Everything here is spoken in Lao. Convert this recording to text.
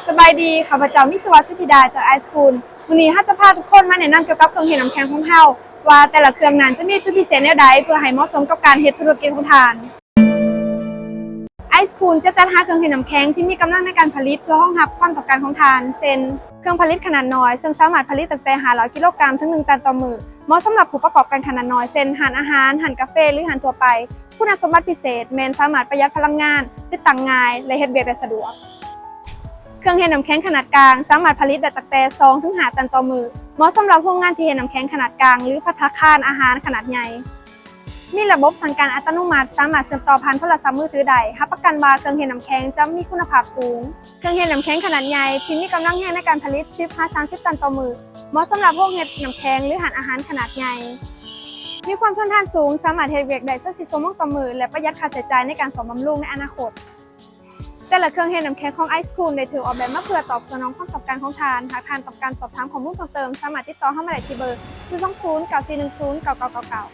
ສະບາຍດີ, ຂ້າພະເຈົ້າ ມິດສະຫວັດ ສຸທິດາ ຈາກ Ice Cool. ມື້ນີ້ເຮົາຈະພາທຸກຄົນມາແນະນຳກ່ຽວກັບເຄື່ອງເຮັດນ້ຳແຂງຂອງເຮົາ ວ່າແຕ່ລະເຄື່ອງນັ້ນຈະມີຈຸດພິເສດແນວໃດ ເພື່ອໃຫ້ເໝາະສົມກັບການເຮັດທຸລະກິດຂອງທ່ານ. Ice Cool ຈະຈັດຫາເຄື່ອງເຮັດນ້ຳແຂງທີ່ມີກຳລັງໃນການຜະລິດ ເພື່ອຮອງຮັບຄວາມຕ້ອງການຂອງທ່ານ ເຊັ່ນ ເຄື່ອງຜະລິດຂະໜາດນ້ອຍ ເຊິ່ງສາມາດຜະລິດຕັ້ງແຕ່ຫ້າຮ້ອຍກິໂລກຣາມ ເຖິງໜຶ່ງຕັນຕໍ່ມື້. ເໝາະສຳລັບຜູ້ປະກອບການຂະໜາດນ້ອຍ ເຊັ່ນ ຮ້ານອາຫານ, ຮ້ານກາເຟ ຫຼື ຮ້ານທົ່ວໄປ. ຄຸນສົມບັດພິເສດແມ່ນສາມາດປະຢັດພະລັງງານ, ຕິດຕັ້ງງ່າຍ ແລະ ເຮັດວຽກໄດ້ສະດວກ. ເຄື່ອງເຮັດນ້ຳແຂງຂະໜາດກາງ ສາມາດຜະລິດໄດ້ຕັ້ງແຕ່ສອງເຖິງຫ້າຕັນຕໍ່ມື້, ເໝາະສຳລັບໂຮງງານທີ່ເຮັດນ້ຳແຂງຂະໜາດກາງ ຫຼື ພັດຕາຄານອາຫານຂະໜາດໃຫຍ່. ມີລະບົບສັ່ງການອັດຕະໂນມັດ ສາມາດເຊື່ອມຕໍ່ຜ່ານໂທລະສັບມືຖືໄດ້, ຮັບປະກັນວ່າເຄື່ອງເຮັດນ້ຳແຂງຈະມີຄຸນນະພາບສູງ. ເຄື່ອງເຮັດນ້ຳແຂງຂະໜາດໃຫຍ່ທີ່ມີກຳລັງແຮງໃນການຜະລິດສິບຫາສາມສິບຕັນຕໍ່ມື້, ເໝາະສຳລັບໂຮງເຮັດນ້ຳແຂງ ຫຼື ຮ້ານອາຫານຂະໜາດໃຫຍ່. ມີຄວາມທົນທານສູງ, ສາມາດເຮັດວຽກໄດ້ຊາວສີ່ຊົ່ວໂມງຕໍ່ມື້ ແລະ ປະຢັດຄ່າໃຊ້ຈ່າຍໃນການສ້ອມບຳລຸງໃນອະນາຄົດ. ແຕ່ລະເຄື່ອງເຮັດນ້ຳແຂງຂອງ Ice Cool ໄດ້ຖືກອອກແບບມາເພື່ອຕອບສະໜອງຄວາມຕ້ອງການຂອງທ່ານ. ຫາກທ່ານຕ້ອງການສອບຖາມຂໍ້ມູນເພີ່ມເຕີມ, ສາມາດຕິດຕໍ່ເຮົາມາໄດ້ທີ່ເບີ ສູນສອງສູນ ເກົ້າສີ່ໜຶ່ງສູນ ເກົ້າເກົ້າເກົ້າເກົ້າ.